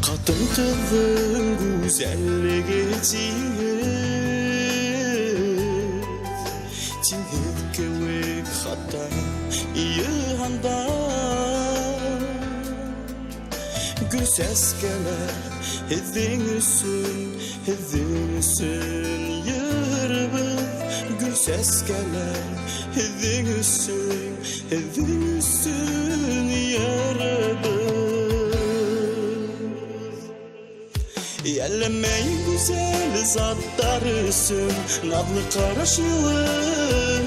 Ҡатын-ҡыҙҙың гүзәллеге тиңһеҙ, тиңһеҙ кеүек хатта йыһанда. Гөл сәскәләр һеҙҙең өсөн, һеҙҙең өсөн йырыбыҙ. Гөл сәскәләр һеҙҙең өсөн, һеҙҙең өсөн йырыбыҙ. Йәлләмәй гүзәл заттар өсөн, наҙлы ҡараш, йылы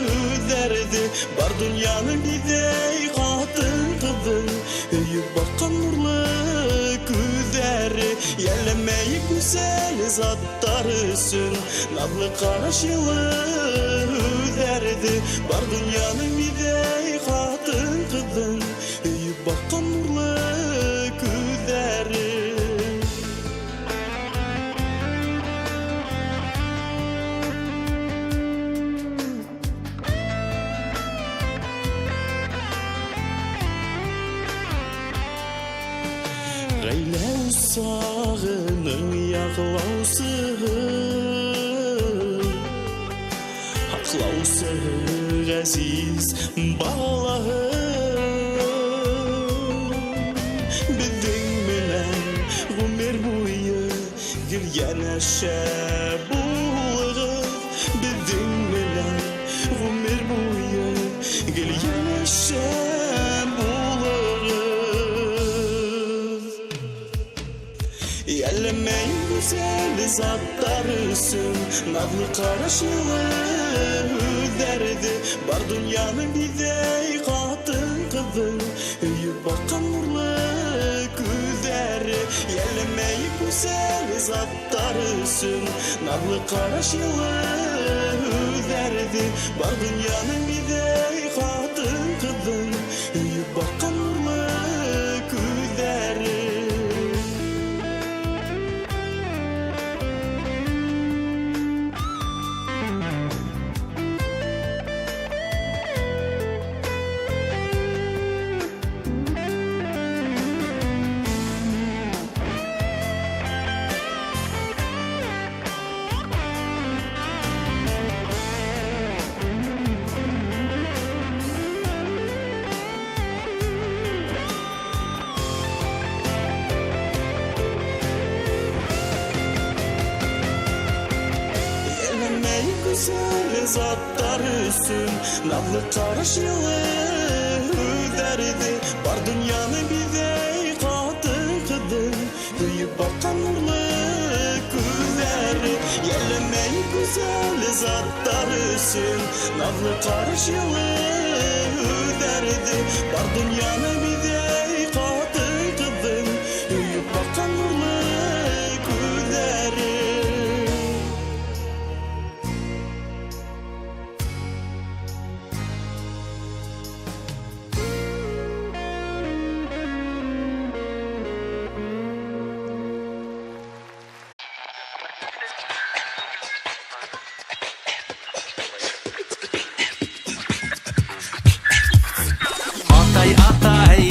һүҙҙәрҙе. Бар донъяны биҙәй ҡатын-ҡыҙҙың һөйөп баҡҡан нурлы күҙҙәре. Йәлләмәй гүзәл заттар өсөн, наҙлы ҡараш, йылы һүҙҙәрҙе. Бар донъяны биҙәй ҡатын-ҡыҙҙың һөйөп баҡҡан нурлы күҙҙәре. Ғаилә усағының яҡлаусыһы, һаҡлаусыһы ғәзиз балаһы. Беҙҙең менән ғүмер буйы гел йәнәшә булығыҙ. Беҙҙең менән ғүмер буйы гел йәнәшә булығыҙ. Йәлләмәй гүзәл заттар өсөн, наҙлы ҡараш, йылы һүҙҙәрҙе. Бар донъяны биҙәй ҡатын-ҡыҙҙың һөйөп баҡҡан нурлы күҙҙәре. Йәлләмәй гүзәл заттар өсөн, наҙлы ҡараш, йылы һүҙҙәрҙе. Бар донъяны биҙәй ҡатын-ҡыҙҙың һөйөп баҡҡан нурлы күҙҙәре. Йәлләмәй гүзәл заттар өсөн, наҙлы ҡараш, йылы һүҙҙәрҙе. Бар донъяны биҙәй ҡатын-ҡыҙҙың һөйөп баҡҡан нурлы күҙҙәре. Йәлләмәй гүзәл заттар өсөн, наҙлы ҡараш, йылы һүҙҙәрҙе. Бар донъяны биҙәй ҡатын-ҡыҙҙың һөйөп баҡҡан нурлы күҙҙәре. Атай, атай.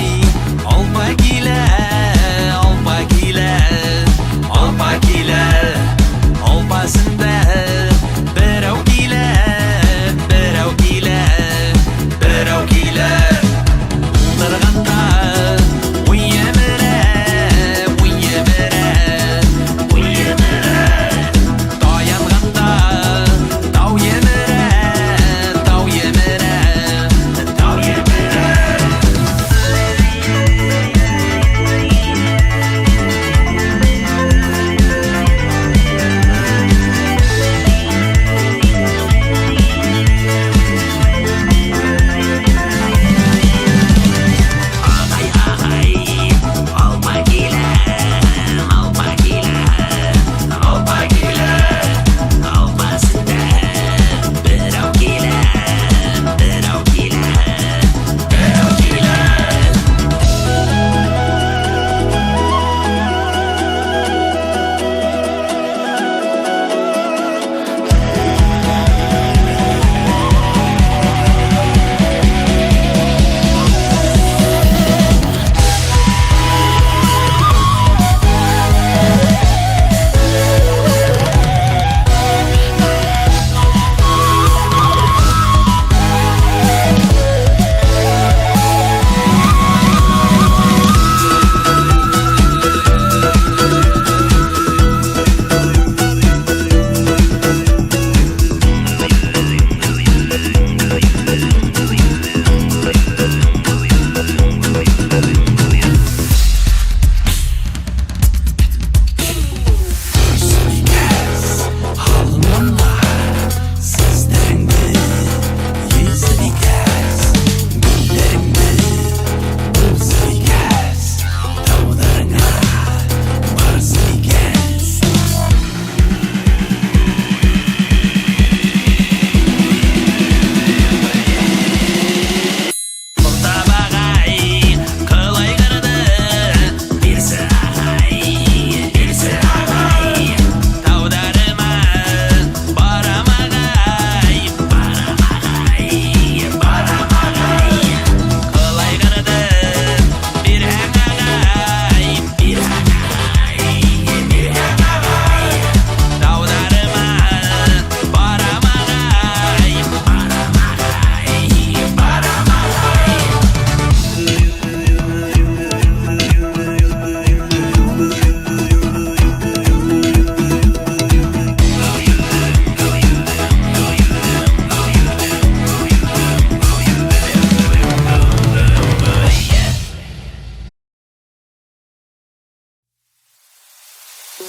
Һин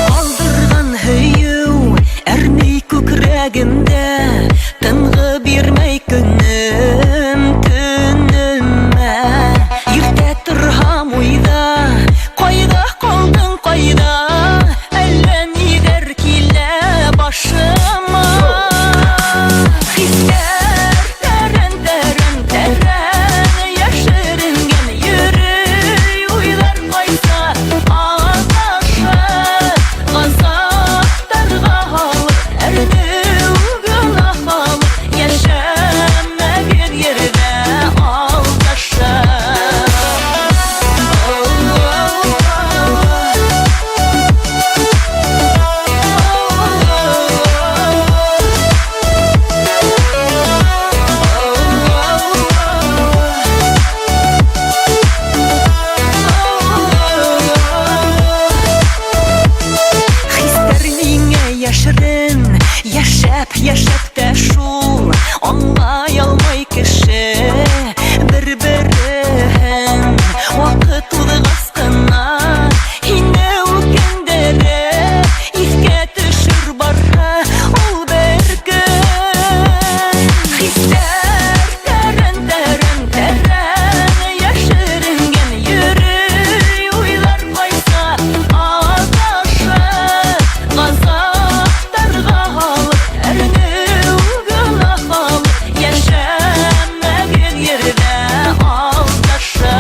ҡалдырған һөйөү әрней күкрәгемдә, тынғы бирмәй көнөм төнөмә. Иртә торһам уйҙа, ҡайҙа ҡалдың, ҡайҙа? Әллә ниҙәр килә башыма. Хистәр тәрән, тәрән, тәрән йәшеренгән йөрөй уйҙар ҡайҙа аҙаша. Ғазаптарға һалып, әрнеү гонаһ алып, йәшәмәгеҙ ерҙә алдаша. Хистәр миңә йәшерен, йәшәп, йәшәп тә шул аңлай алмай кеше бер-береһен. Ваҡыт уҙғас ҡына һине үкендереп иҫкә төшөр барһа ул бер көн. Хистәр тәрән, тәрән, тәрән йәшеренгән йөрөй уйҙар ҡайҙа аҙаша. Ғазаптарға һалып, әрнеү гонаһ алып, йәшәмәгеҙ ерҙә алдаша.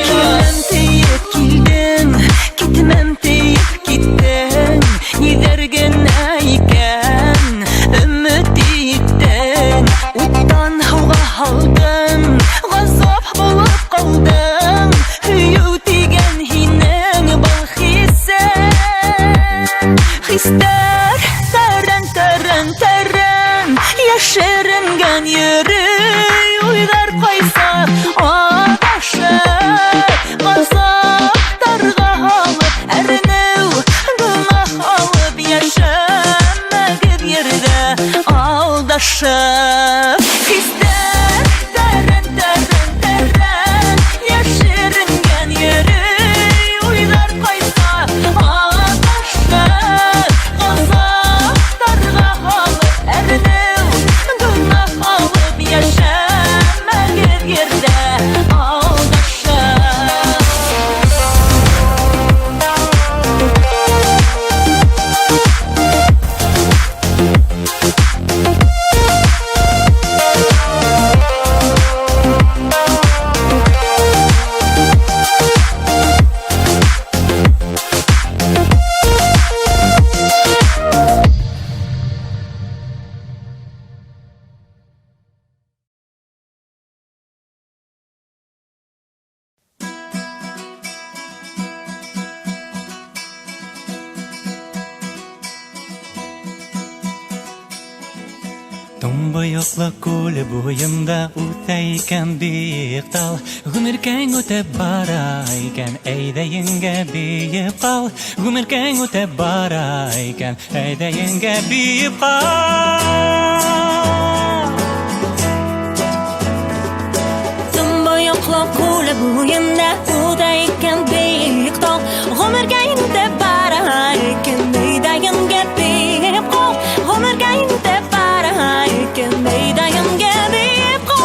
Киләм тиеп килдең, китмәм тиеп киттең. Ниҙәр генә икән өмөт иттең. Уттан һыуға һалдың, ғазап булып ҡалдың. Һөйөү тигән һинең был хисең. Хистәр тәрән, тәрән, тәрән йәшеренгән йөрөй уйҙар ҡайҙа аҙаша. Ғазаптарға һалып, әрнеү гонаһ алып, йәшәмәгеҙ ерҙә алдаша. Хистәр тәрән, тәрән, тәрән йәшеренгән йөрөй уйҙар ҡайҙа аҙаша. Ғазаптарға һалып, әрнеү гонаһ алып, йәшәмәгеҙ ерҙә алдаша. Томбойоҡло күл буйында үҫә икән бейек тал. Ғүмеркәң үтеп бара икән, әйҙә еңгә бейеп ҡал. Ғүмеркәң үтеп бара икән, әйҙә еңгә бейеп ҡал. Томбойоҡло күл буйында үҫә икән бейек тал. Ғүмеркәң үтеп бара икән, әйҙә еңгә бейеп ҡал. Ғүмеркәң үтеп бара икән, әйҙә еңгә бейеп ҡал.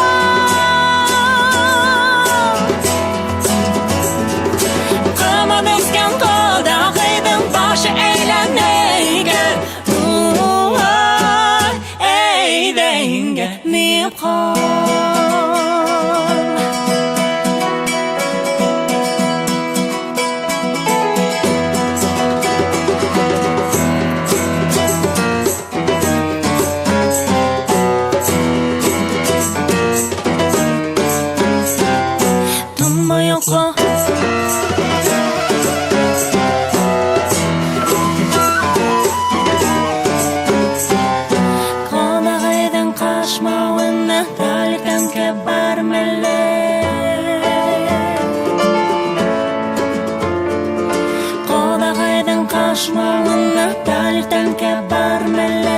Ҡымыҙ эскән ҡоҙағыйҙың башы әйләнә икән. Әйҙә еңгә бейеп ҡал. Ашмауына талих тәңкә бар мәле.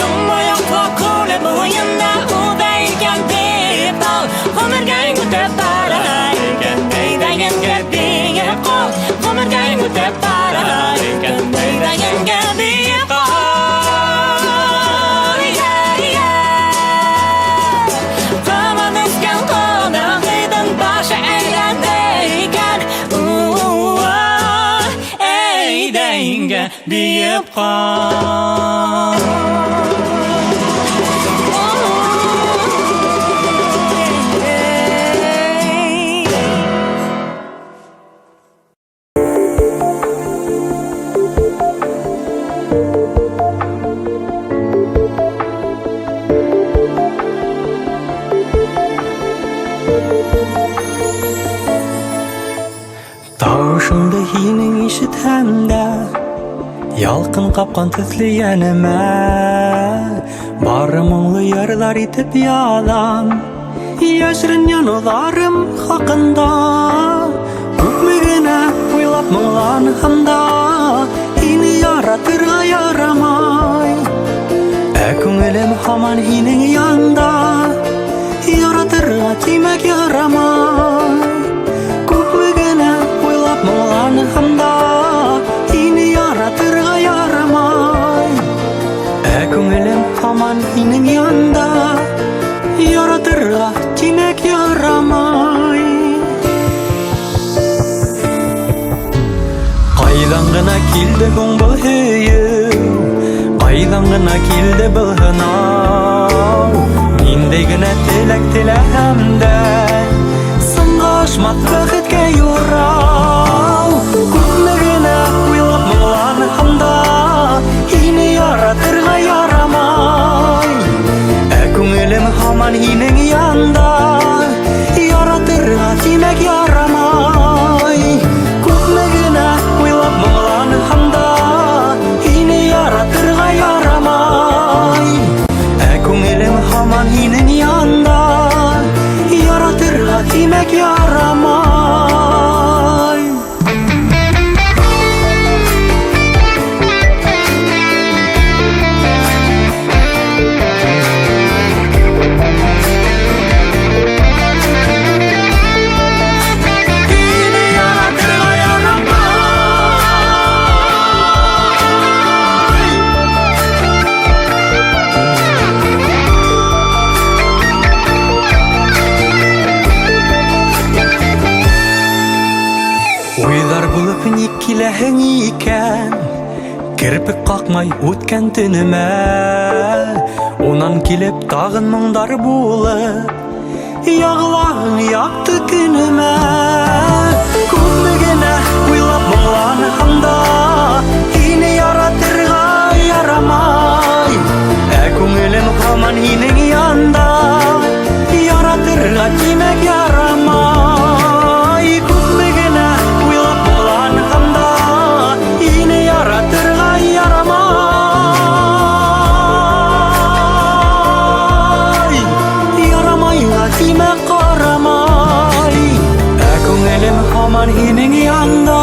Төнбояҡлы күле буйында үҙә икән биек тал. Ғүмеркәйең үтеп бара икән, әйҙә еңгә бейеп ҡал. Ғүмеркәйең үтеп бара икән, әйҙә еңгә бейеп ҡал. Ҡымыҙ эскән ҡунаҡ өйҙөң башы әйләнә икән. Әйҙә еңгә бейеп ҡал. Тауышыңды һинең ишетһәм дә, ялҡын ҡапҡан төҫлө йәнемә. Бары моңло йырлар итеп яҙам, йәшерен яныуҙарым хаҡында. Күпме генә уйлап моңланһам да, һине яратырға ярамай. Ә күңелем һаман һинең янда, яратырға тимәк ярамай. Күпме генә уйлап моңланһам да, һине яратырға ярамай. Ә күңелем һаман һинең янда, яратырға тимәк ярамай. Ҡайҙан ғына килде һуң был һөйөү, ҡайҙан ғына килде был һынау? Ниндәй генә теләк теләһәм дә, сынға ашмаҫ бәхеткә юрау. Күпме генә уйлап моңланһам да, һине яратырға ярамай. Ә күңелем һаман һинең янда, яратырға тимәк ярамай. Күпме генә уйлап моңланһам да, һине яратырға ярамай. Ә күңелем һаман һинең янда, яратырға тимәк ярамай. Һине яратырға ярамай. Уйҙар булып ник киләһең икән, керпек ҡаҡмай үткән төнөмә. Унан килеп тағын моңдар булып, яғылаһың яҡты көнөмә. Күпме генә уйлап моңланһам да, һине яратырға ярамай. Ә күңелем һаман һинең янда, яратырға тимәк ярамай. Күпме генә уйлап моңланһам да, һине яратырға ярамай. Ярамайға тимәк ҡарамай. Ә күңелем һаман һинең янда,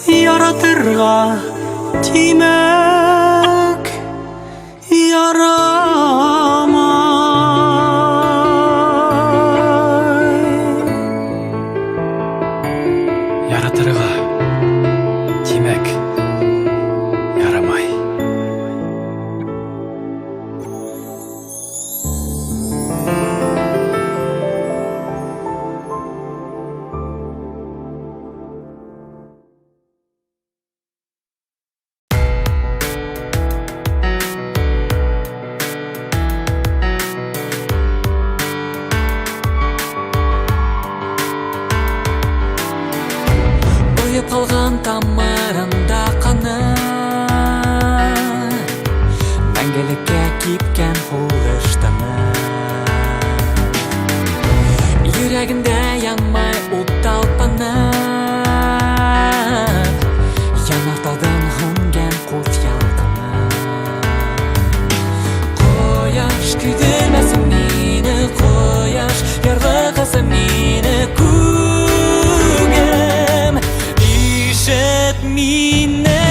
яратырға тимәк ярамай. Яратырға тимәк ярамай. Ойоп ҡалған тамырында ҡаны, мәңгелеккә кипкән һулыштыны. Йөрәгендә янмай ут талпынып, Янартауҙан һүнгән күҙ ялҡыны. Ҡояш көйҙөрмәсен мине, ҡояш ярлыҡасын мине, күгем, ишет мине.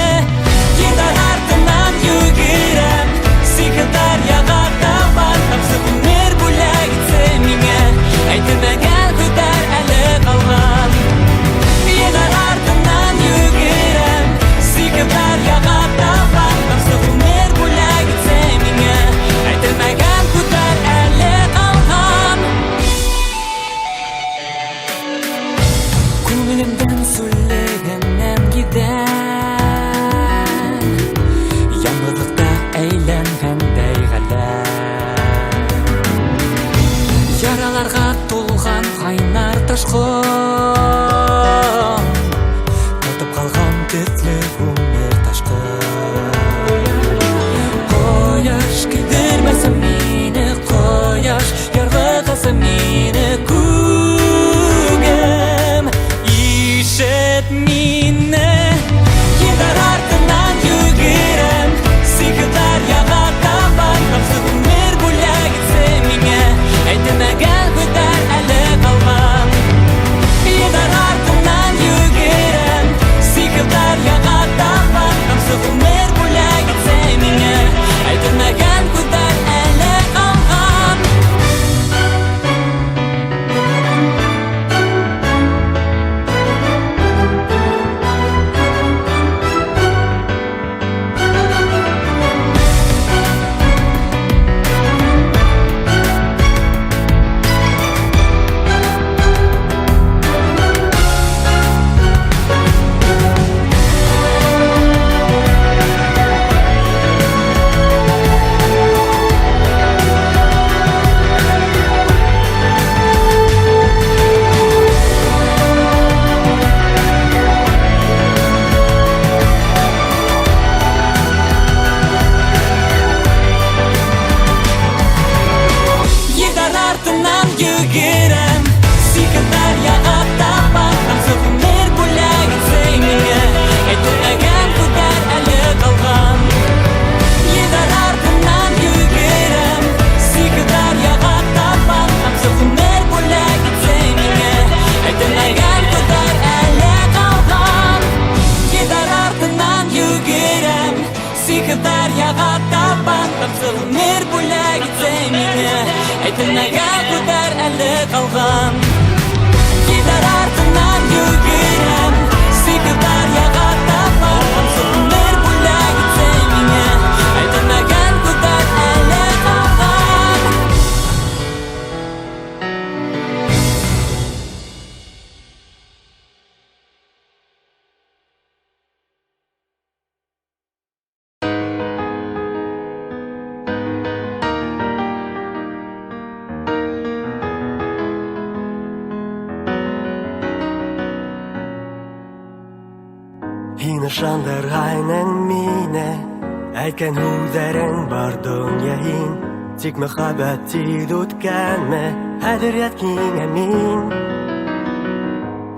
Йылдар артынан йүгерәм, сихыр даръяға табан, Тамсы ғүмер бүләк итсе миңә, әйтелмәгән һүҙҙәр әле ҡалған. Йылдар артынан йүгерәм, сихыр даръяға табан, Тамсы ғүмер бүләк итсе миңә, әйтелмәгән һүҙҙәр әле ҡалған. Күңелемдең сүллегенән гиҙән, Яңғыҙлыҡта әйләнгәндәй ғаләм. Яраларға тулған ҡайнар ташҡын, Ҡатып ҡалған төҫлө ғүмер ташҡын. Ҡояш көйҙөрмәсен мине, ҡояш ярлыҡасын мине, күгем, ишет мине. Йылдар артынан йүгерәм, сихыр даръяға табан, Тамсы ғүмер бүләк итсе миңә, әйтелмәгән һүҙҙәр әле ҡалған. Йылдар артынан йүгерәм, сихыр даръяға табан, Тамсы ғүмер бүләк итсе миңә, әйтелмәгән һүҙҙәр әле ҡалған. Йылдар артынан йүгерәм, сихыр даръяға табан, Тамсы ғүмер бүләк итсе миңә, әйтелмәгән һүҙҙәр әле ҡалған. Йылдар артынан йүгерәм, сихыр даръяға табан, Тамсы ғүмер бүләк итсе миңә, әйтелмәгән һүҙҙәр әле ҡалған. Йылдар артынан йүгерәм, сихыр даръяға табан, Тамсы ғүмер бүләк итсе миңә, әйтелмәгән һүҙҙәр әле ҡалған. Йылдар артынан йүгерәм, сихыр даръяға табан, Тамсы ғүмер бүләк итсе миңә, әйтелмәгән һүҙҙәр әле ҡалған. Һин ышандырғайның мине, әйткән һүҙҙәрең бар донъя һин. Тик мөхәббәт тиҙ үткәнме, хәҙер һиңә мин.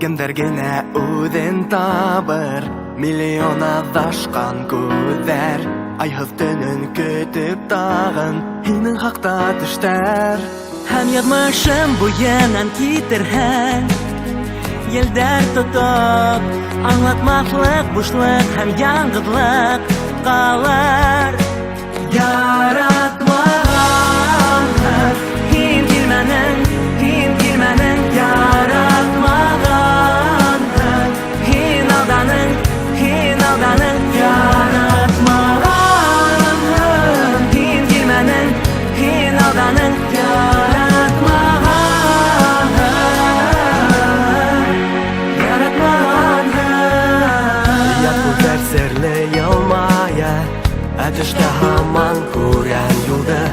Кемдәр генә үҙен табыр, миллион аҙашҡан күҙҙәр. Айһыҙ төнөн көтөп тағын, һинең хаҡта төштәр. Һәм яҙмышым буйынан китерһең, елдәр тотоп, аңлатмаҫлыҡ бушлыҡ һәм яңғыҙлыҡ ҡалыр. Яратмағанһың, һин килмәнең, һин килмәнең, яратмағанһың, һин алданың, һин алданың, яратмағанһың, һин килмәнең, һин алданың, яратмағанһың, яратмағанһың. Ят күҙҙәр серле йылмая, ә төштә һаман күрәм юлды.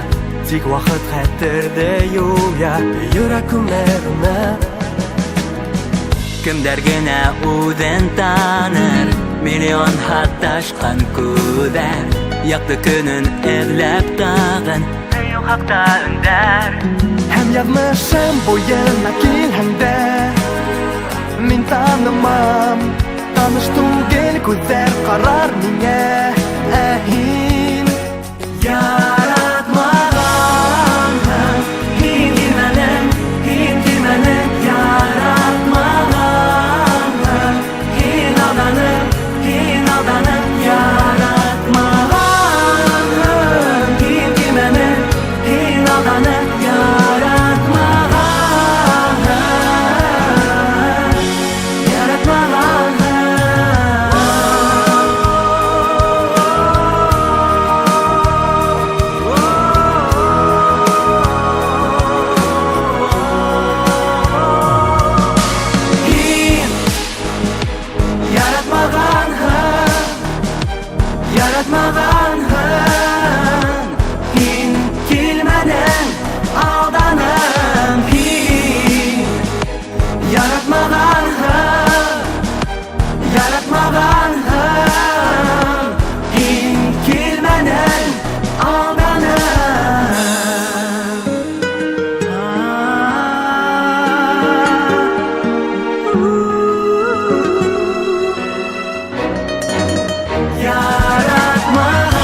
Тик ваҡыт хәтерҙе юя, йөрәк күмер уны. Кемдәр генә үҙен таныр, миллион һаташҡан күҙҙәр, яҡты көнөн эҙләп тағын, һөйөү хаҡта өндәр. Һәм яҙмышым буйына килһәң дә, мин танымам. Таныш түгел күҙҙәр ҡарар миңә. Ә һин яратмағанһың. Һин килмәнең, һин килмәнең, яратмағанһың. Һин алданың, һин алданың, яратмағанһың. Һин килмәнең, һин алданың, яратмағанһың. Яратмағанһың. Һин яратмағанһың, яратмағанһың. Һин килмәнең, алданың. Һин яратмағанһың, яратмағанһың. Һин килмәнең, алданың.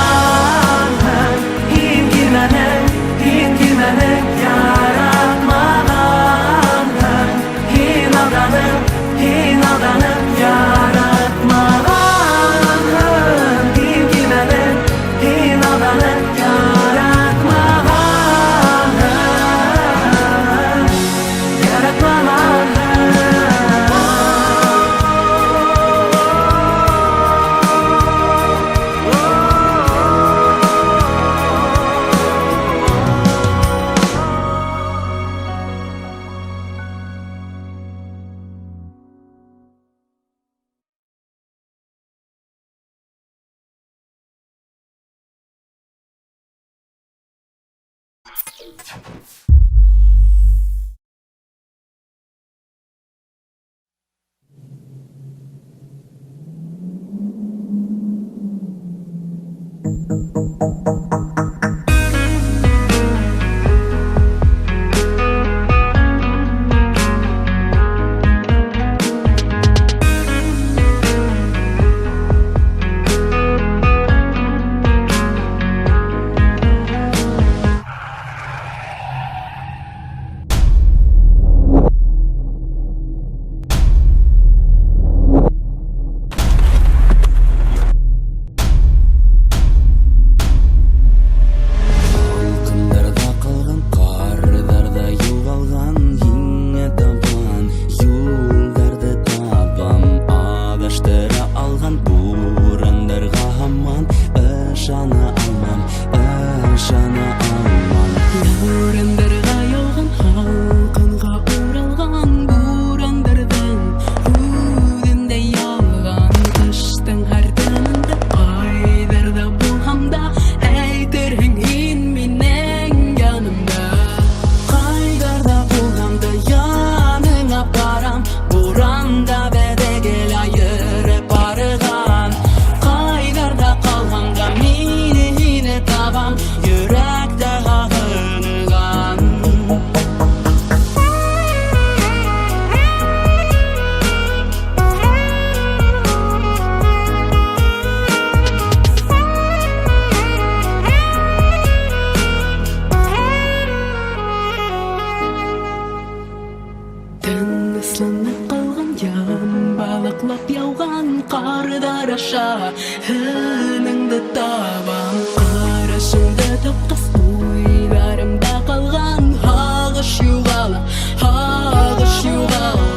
Яратмағанһың. Һин килмәнең, һин килмәнең, яратмағанһың. Һин алданың, һин алданың, яратмағанһың. Һин килмәнең, һин алданың, яратмағанһың. Яратмағанһың. Һалҡындарҙа ҡалған, ҡарҙарҙа юғалған, һиңә табан юлдарҙы табам. Аҙаштыра алған бурандарға һаман ышана алмам, ышана алмам. Бурандарга яуған, һалҡынға уралған, бурандарҙан үҙемде ялған. Ҡыштың һәр төнөндә ҡайҙарҙа булһам да, әйтерһең һин минең янымда. Ҡайҙарҙа булһам да яныңа барам, буранда беҙҙе гел айырып барған. Ҡайҙарҙа ҡалһам да мин һине табам, йөрәктә һағынған. Тынысланып ҡалған, янбалаҡлап яуған ҡарҙар аша һыныңды табам. Ҡарашыңды тапҡас, уйҙарымда ҡалған һағыш юғала, һағыш юғала.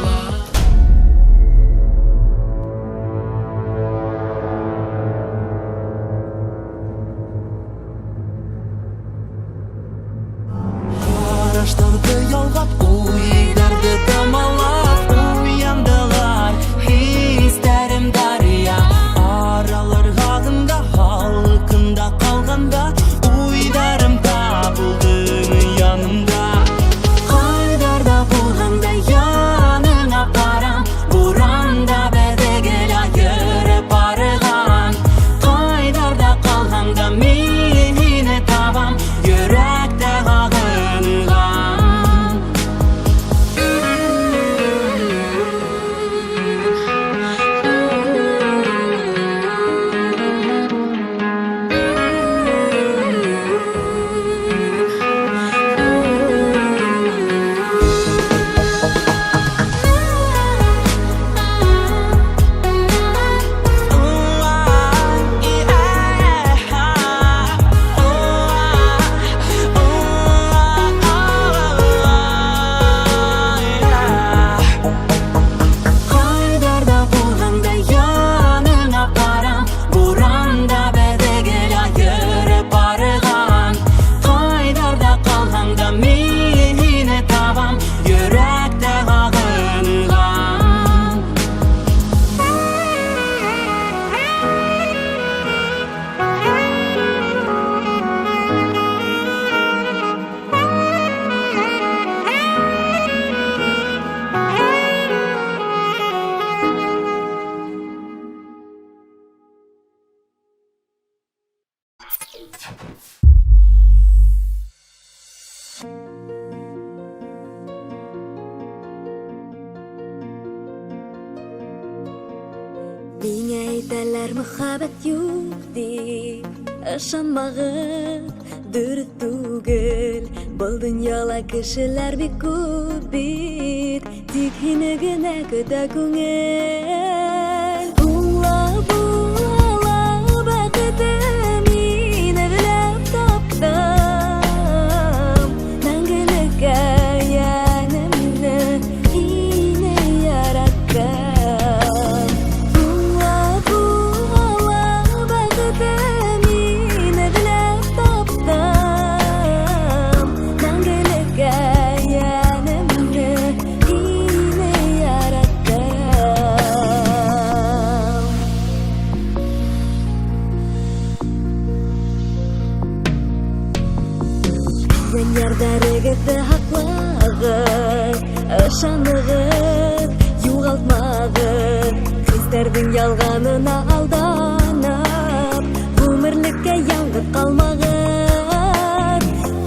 Ҡараштарҙы ялғап, уйҙарҙы тамалап, уяндылар хистәрем дария. Аралар һағында, һалҡында ҡалғанда, уйҙарым табылдың янымда. Ҡайҙарҙа булһам да яныңа барам, буранда беҙҙе гел айырып барған. Ҡайҙарҙа ҡалһам да мин һине табам, йөрәктә һағынған. Әйтәләр мөхәббәт юҡ тип. Ышанмағыҙ, дөрөҫ түгел. Был донъяла кешеләр бик күп бит. Тик һине генә көтә күңел. Уңлап була бәхетем, һине эҙләп таптым. Мәңгелеккә йәнемде һине яраттым. Уңлап була бәхетем, һине эҙләп таптым. Мәңгелеккә йәнемде һине яраттым. Йән-ярҙарығыҙҙы һаҡлағыҙ, ышанығыҙ, юғалтмағыҙ. Хистәрҙең ялғанына алданып, ғүмерлеккә яңғыҙ ҡалмағыҙ.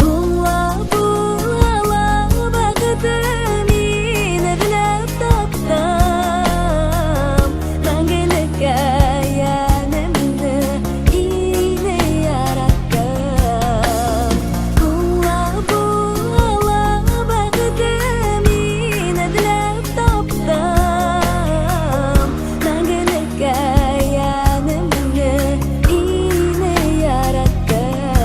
Уңлап була бәхетем, һине эҙләп таптым. Мәңгелеккә йәнемде һине яраттым. Уңлап була бәхетем, һине эҙләп таптым. Мәңгелеккә йәнемде һине яраттым.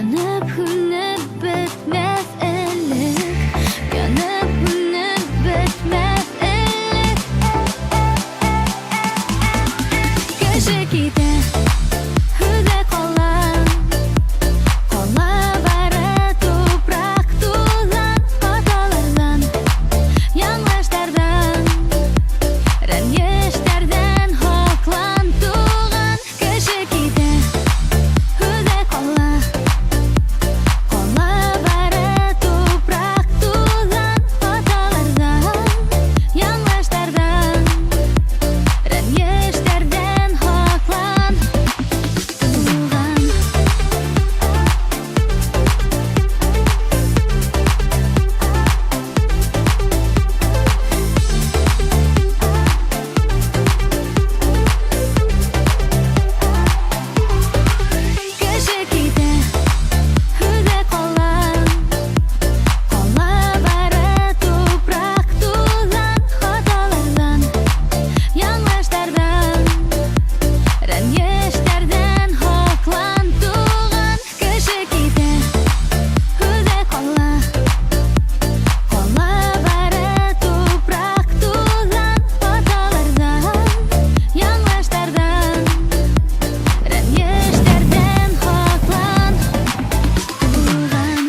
Янып һүнеп бөтмәҫ элек, янып һүнеп бөтмәҫ элек. Кеше китә, һүҙе ҡала. Ҡала бары тупраҡ, туҙан. Хаталарҙан, яңылыштарҙан, рәнйештәрҙән һаҡлан, туған. Кеше китә, һүҙе ҡала. Ҡала бары тупраҡ, туҙан. Хаталарҙан, яңылыштарҙан, рәнйештәрҙән һаҡлан, туған. Кеше китә, һүҙе ҡала. Ҡала бары тупраҡ, туҙан. Хаталарҙан, яңылыштарҙан, рәнйештәрҙән һаҡлан, туған. Кеше китә, һүҙе ҡала. Ҡала бары тупраҡ, туҙан. Хаталарҙан, яңылыштарҙан, рәнйештәрҙән һаҡлан, туған.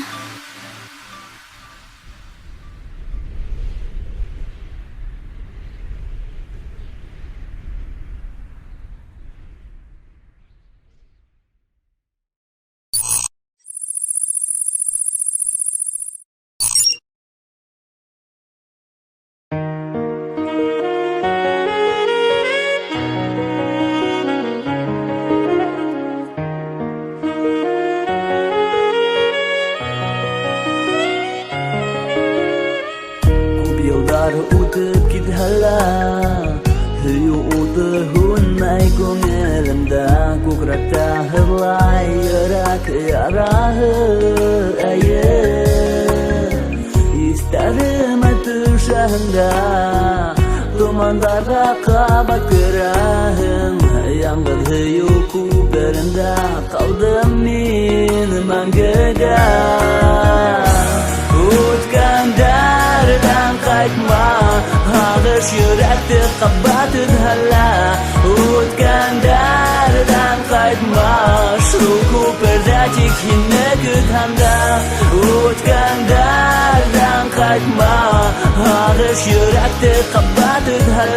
Күп йылдар үтеп китһә лә, һөйөү уты һүнмәй күңелемдә. Күкрәктә һыҙлай йөрәк яраһы, эйе. Иҫтәремә төшәһең дә, томандарға ҡабат керәһең. Яңғыҙ һөйөү күперендә ҡалдым мин мәңгегә. Үткәндәрҙән ҡайтма, һағыш йөрәкте ҡабат өҙһә. Үткәндәрҙән ҡайтма, шул күперҙә тик һине көтһәм дә. Үткәндәрҙән ҡайтма, һағыш йөрәкте ҡабат өҙһә.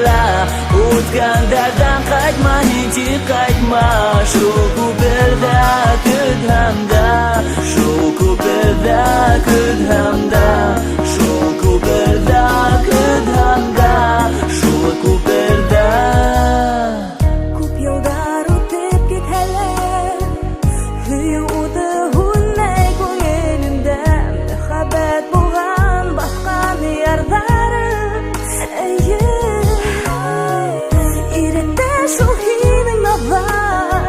Үткәндәрҙән ҡайтма, һин тик ҡайтма, шул күперҙә көтһәм дә. Шул күперҙә көтһәм дә, шул күперҙә көтһәм дә, шул күперҙә. Күп йылдар үтеп китһә лә, һөйөү уты һүнмәй күңелемдә. Мөхәббәт булған баҫҡан ярҙары, эйе. Иректә шул һинең наҙар,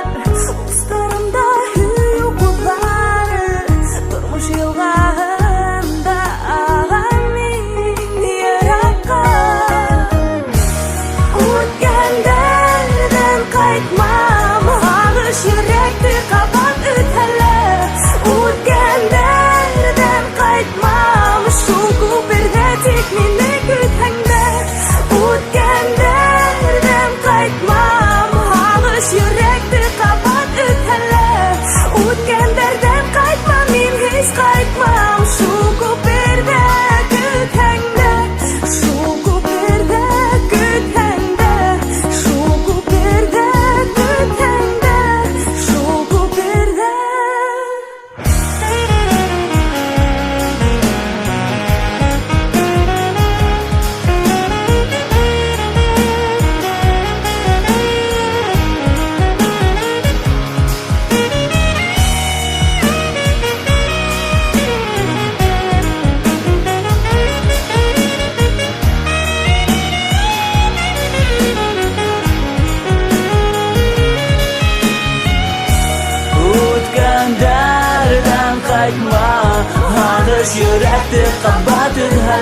устарымда һөйөү ҡуҙҙары. Тормош йылғаһында ағам мин йыраҡҡа. Үткәндәрҙән ҡайтмам, һағыш йөрәкте ҡабат өҙһә лә. Үткәндәрҙән ҡайтмам, шул күперҙә тик мине көтһәң дә. Үткәндәрҙән ҡайтмам, һағыш йөрәкте ҡабат өҙһә лә. Үткәндәрҙән ҡайтмам, мин һис ҡайтмам, шул күперҙә көтһәң дә. Шул күперҙә көтһәң дә, шул күперҙә көтһәң дә, шул күперҙә. Үткәндәрҙән ҡайтма, һағыш йөрәкте ҡабат өҙһә.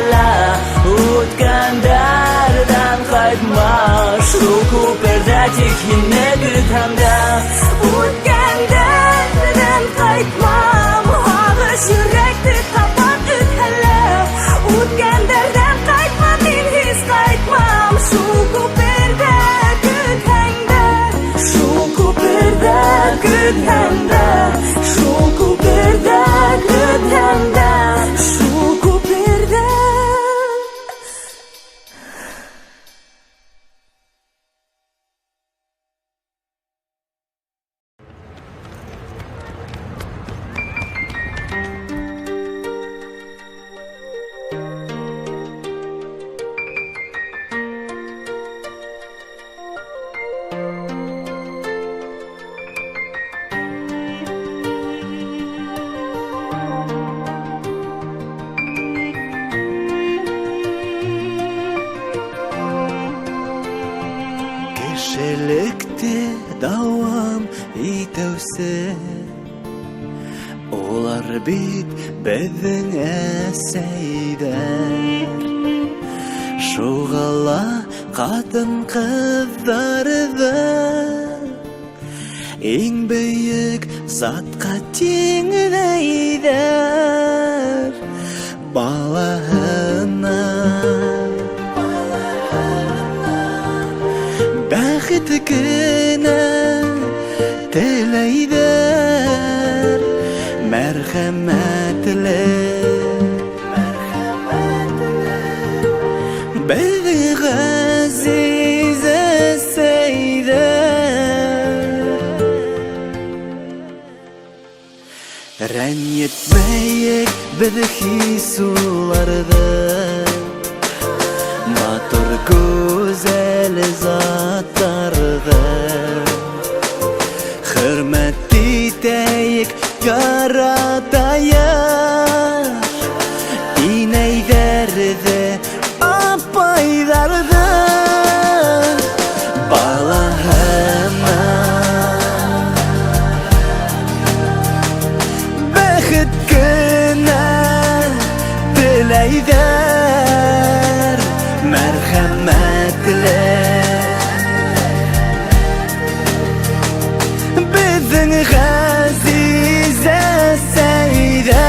Үткәндәрҙән ҡайтма, шул күперҙә тик һине көтһәм дә. Үткәндәрҙән ҡайтмам. күперҙә көтһәм дә, шул күперҙә көтһәм дә, шул күперҙә. Кешелекте дауам итеүсе улар бит беҙҙең әсәйҙәр. Шуға ла ҡатын-ҡыҙҙарҙы иң бөйөк затҡа тиңләйҙәр. Балаһына бәхет кенә теләйҙәр, мәрхәмәтле беҙҙең ғәзиз әсәйҙәр. Рәнйетмәйек беҙ һис уларҙы, матур гүзәл заттарҙы. Хөрмәт итәйек, яратайыҡ инәйҙәрҙе, апайҙарҙы. Балаһына бәхет кенә теләйҙәр, мәрхәмәтле беҙҙең ғәзиз әсәйҙәр.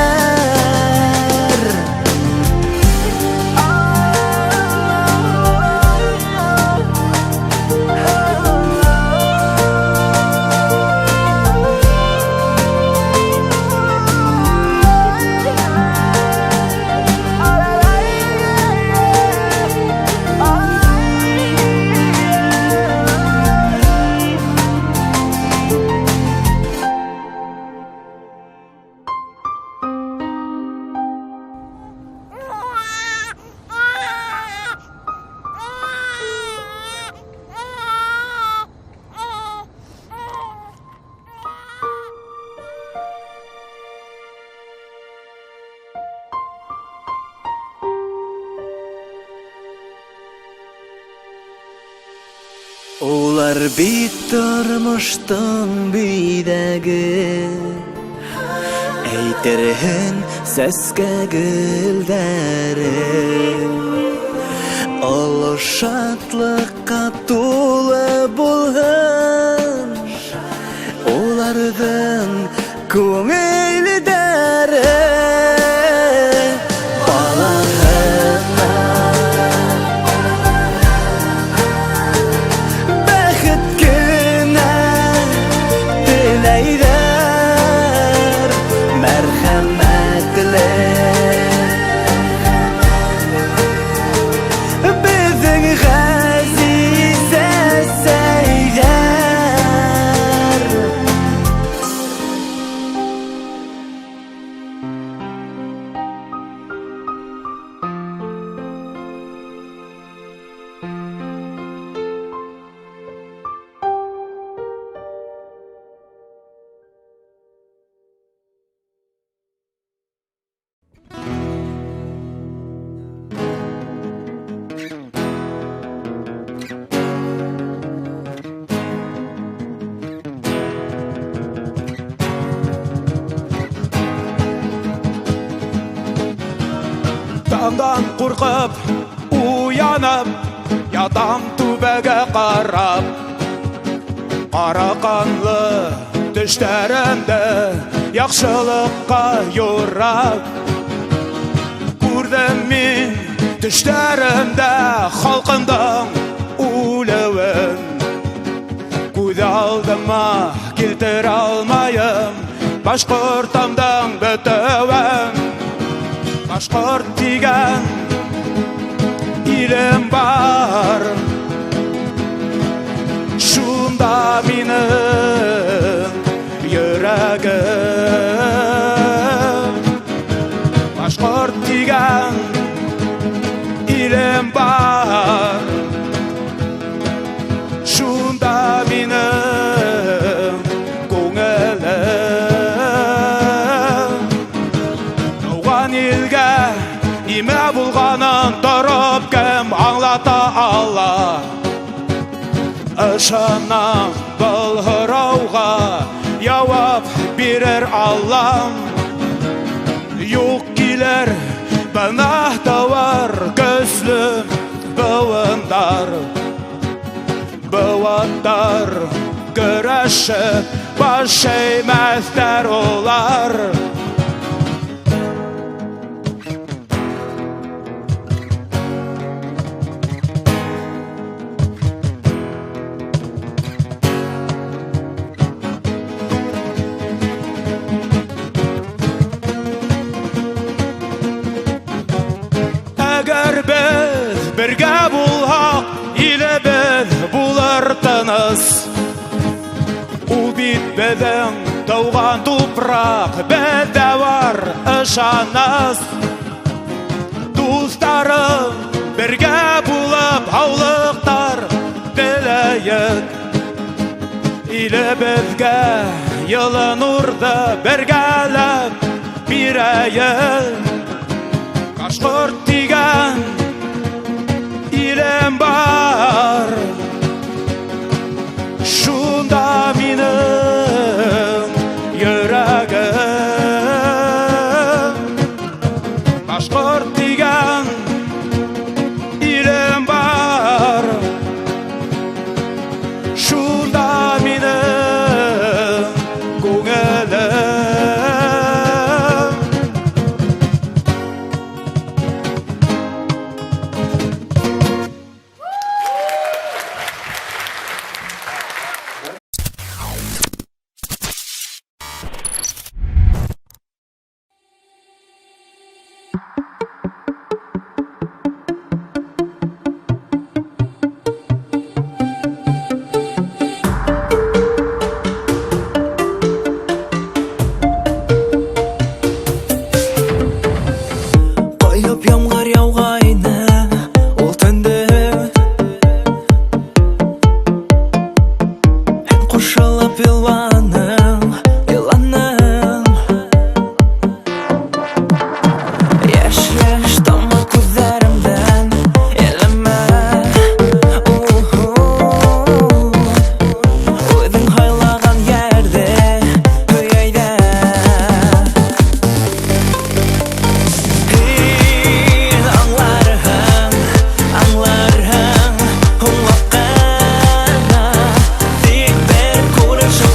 Улар бит тормоштоң биҙәге, әйтерһең сәскә гөлдәре. Оло шатлыҡҡа тулы булһын уларҙың күңелдәре. Балаһына бәхет кенә теләйҙәр, мәрхәмәтле беҙҙең ғәзиз әсәйҙәр. Таңдан ҡурҡып уянып ятам түбәгә ҡарап. Ҡара ҡанлы төштәремде яҡшылыҡҡа юрап. Күрҙем мин төштәремдә халҡымдың үлеүен. Күҙ Күҙ алдыма килтерә алмайым Башҡортомдоң бөтөүен. Башҡорт тигән илем бар, шунда минең йөрәгем. Башҡорт тигән илем бар, шунда минең күңелем. Тыуған илгә нимә булғанын тороп кем аңлата ала? Ышанам, был һорауға яуап бирер Аллам. Юҡ килер бына тауар көслө быуындар, быуаттар көрәшеп баш эймәҫтәр улар. Әгәр беҙ бергә булһаҡ, илебеҙ булыр тыныс. Ул бит беҙҙең тыуған тупраҡ, беҙҙә бар ышаныс. Дуҫтарым, бергә булып һаулыҡтар теләйек. Илебеҙгә йылы нурҙы бергәләп бирәйек. Башҡорт тигән илем бар, шунда минең йөрәгем. Башҡорт тигән илем бар, шунда минең күңелем. Ҡойоп ямғыр яуғайны ул төндө, һин ҡушылып иланың, иланың. Йәш-йәш тама күҙҙәремдән еләмә. Үҙең һайлаған йәрҙе һөйәйҙә. Һин аңларһың, аңларһың һуңлап ҡына. Тик бер күрешеү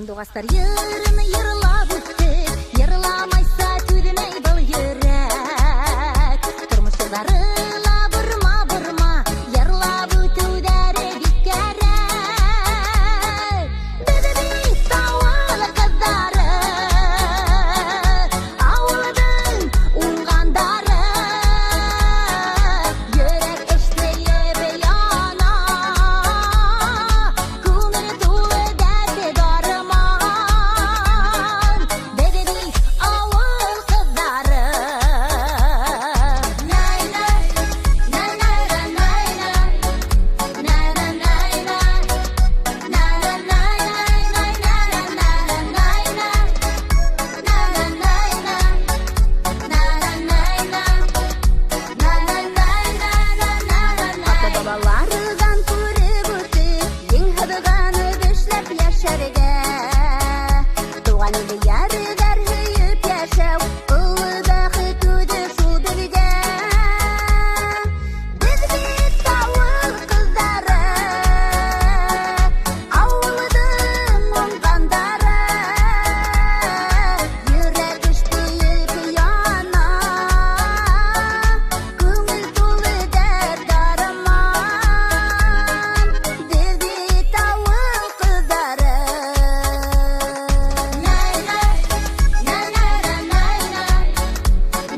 Һандуғастар йырын йырлап үҫтек, Йырламайса түҙмәй был йөрәк. Тормош юлдары ла борма-борма, Йырлап үтеүҙәре бик кәрәк. Беҙ бит ауыл ҡыҙҙары, Ауылдың уңғандары. Йөрәк эшләйеп яна, Күңел тулы дәрт дарман. Беҙ бит ауыл ҡыҙҙары. Най-най, най-най-най-най, най-най-най-най, най-най-най-най-най-най-най-най, най-най-най-най, най-най-най-най-най-най-най. Ата-бабаларҙан күреп үҫеп, Ең һыҙғанып эшләп йәшәргә. Тыуған илде йәрҙәр һөйөп йәшәү, Оло бәхет үҙе шул беҙгә. Беҙ бит ауыл ҡыҙҙары, Ауылдың уңғандары. Йөрәк эшләйеп яна, Күңел тулы дәрт дарман. Беҙ бит ауыл ҡыҙҙары. Най-най, най-най-най-най,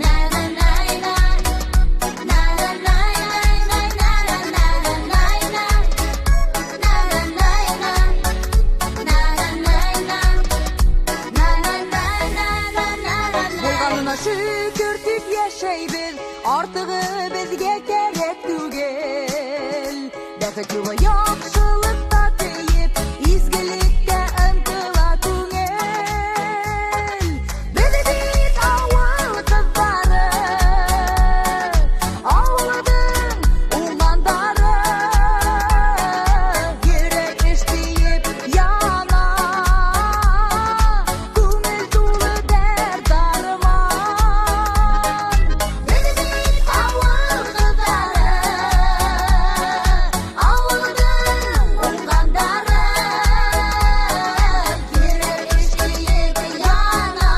най-най-най-най, най-най-най-най-най-най-най-най, най-най-най-най, най-най-най-най, най-най-най-най-най-най. Булғанына шөкөр тип йәшәйбеҙ, Артығы беҙгә кәрәк түгел. Бәхет юлы яҡшылыҡта тейеп, Изгелеккә ынтыла күңел. Беҙ бит ауыл ҡыҙҙары, Ауылдың уңғандары. Йөрәк эшләйеп яна, Күңел тулы дәрт дарман. Беҙ бит ауыл ҡыҙҙары, Ауылдың уңғандары. Йөрәк эшләйеп яна,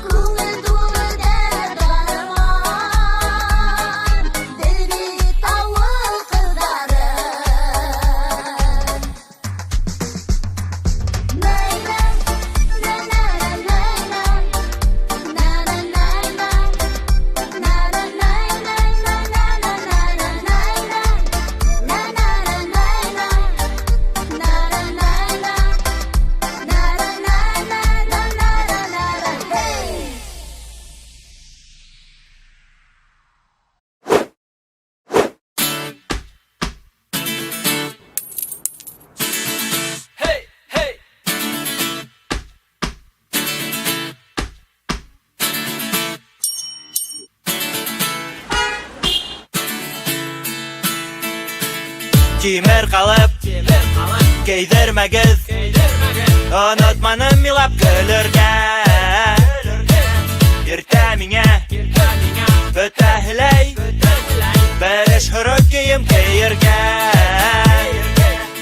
Күңел тулы дәрт дарман. Беҙ бит ауыл ҡыҙҙары. Най-най, най-най-най-най, най-най-най-най, най-най-най-най-най-най-най-най, най-най-най-най, най-най-най-най, най-най-най-най-най-най-най. Hey! Тимер ҡалып кейҙермәгеҙ, Онотманым илап көлөргә. Иртә миңә бөтәһеләй Бер эш һоро кейем кейергә.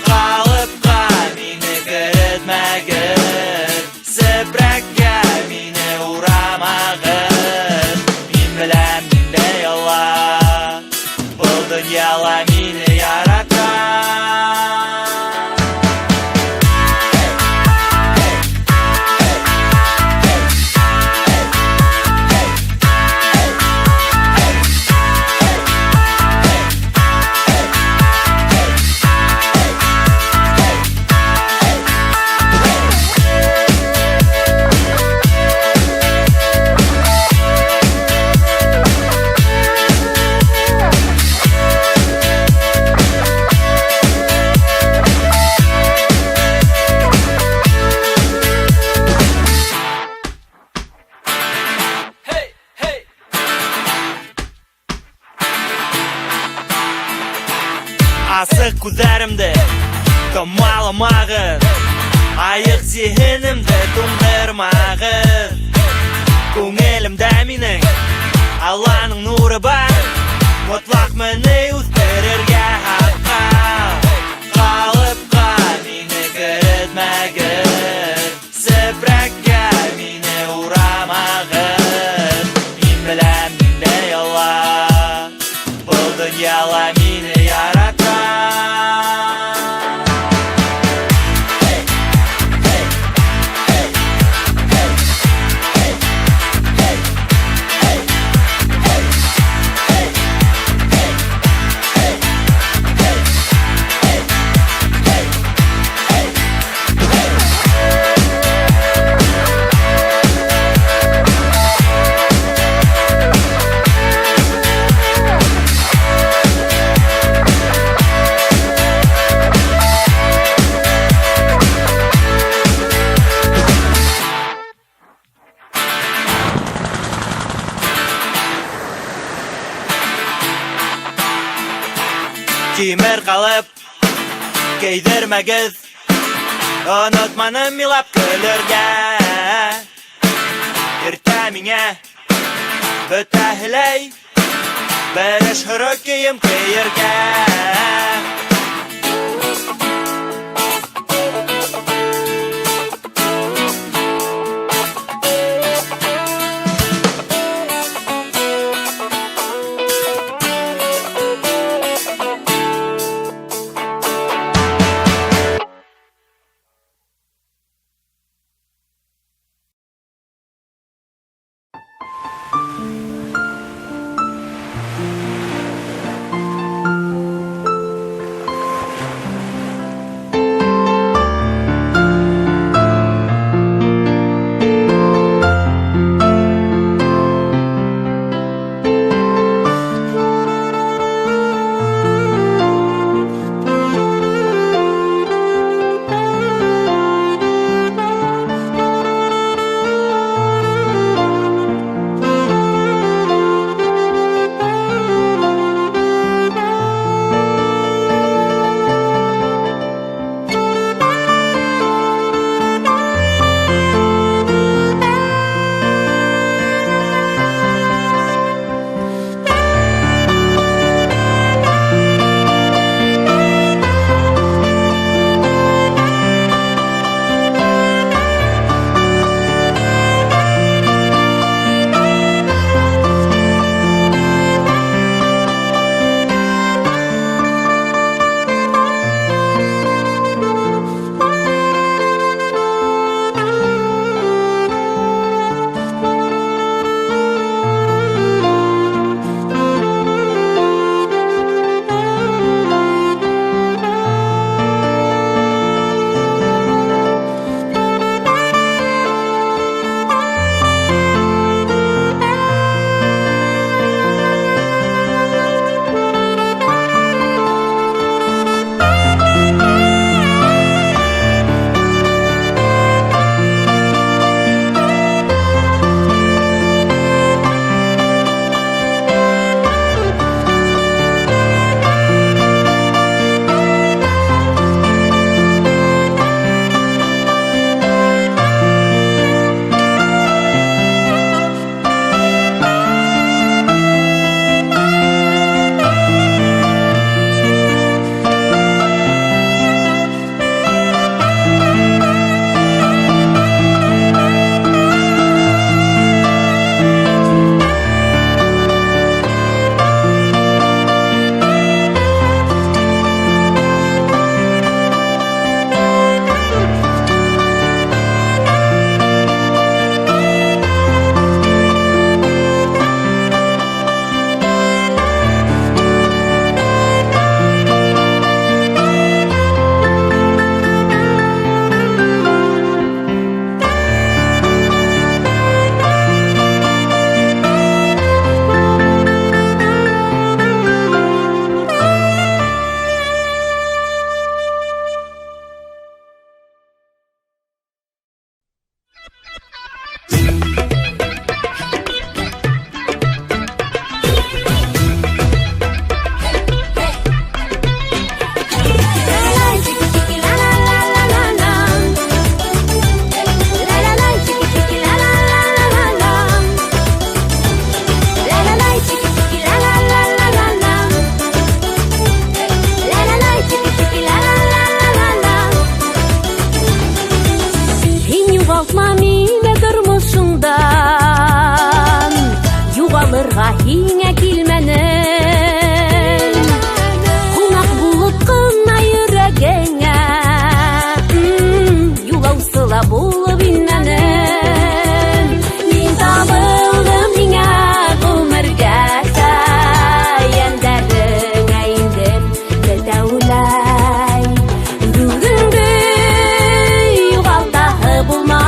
Ҡалыпҡа мине керетмәгеҙ, Сепрәккә мине урамағыҙ. Мин беләм ниндәй Алла Был донъяла мине ярата. Асыҡ күҙҙәремде томаламағыҙ, Айыҡ зиһенемде туңдырмағыҙ. Күңелемдә минең Алланың нуры бар, Мотлаҡ мине үҫтерергә хаҡҡа. Ҡалыпҡа мине керетмәгеҙ. Тимер ҡалып кейҙермәгеҙ. Онотманым илап көлөргә. Иртә миңә бөтәһеләй бер эш һоро кейем кейергә. Үҙеңде юғалтаһы булма.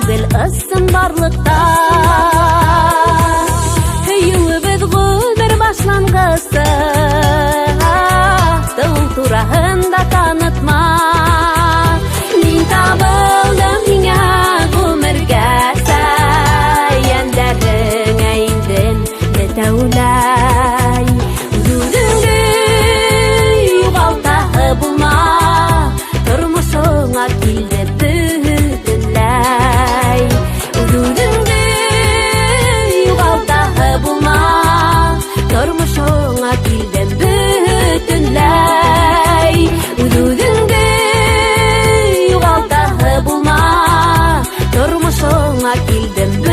түгел ысынбарлыҡта. Һөйөүебеҙ ғүмер башланғысы, Тыуыу тураһында танытма. Мин табылдым һиңә ғүмергә, Йәндәреңә индем бөтәүләй. Үҙ-үҙеңде юғалтаһы булма, Тормошоңа килде бөтөнләй. Үҙ-үҙеңде юғалтаһы булма, Тормошоңа килде бөтөнләй. Үҙ-үҙеңде юғалтаһы булма, Тормошоңа килде.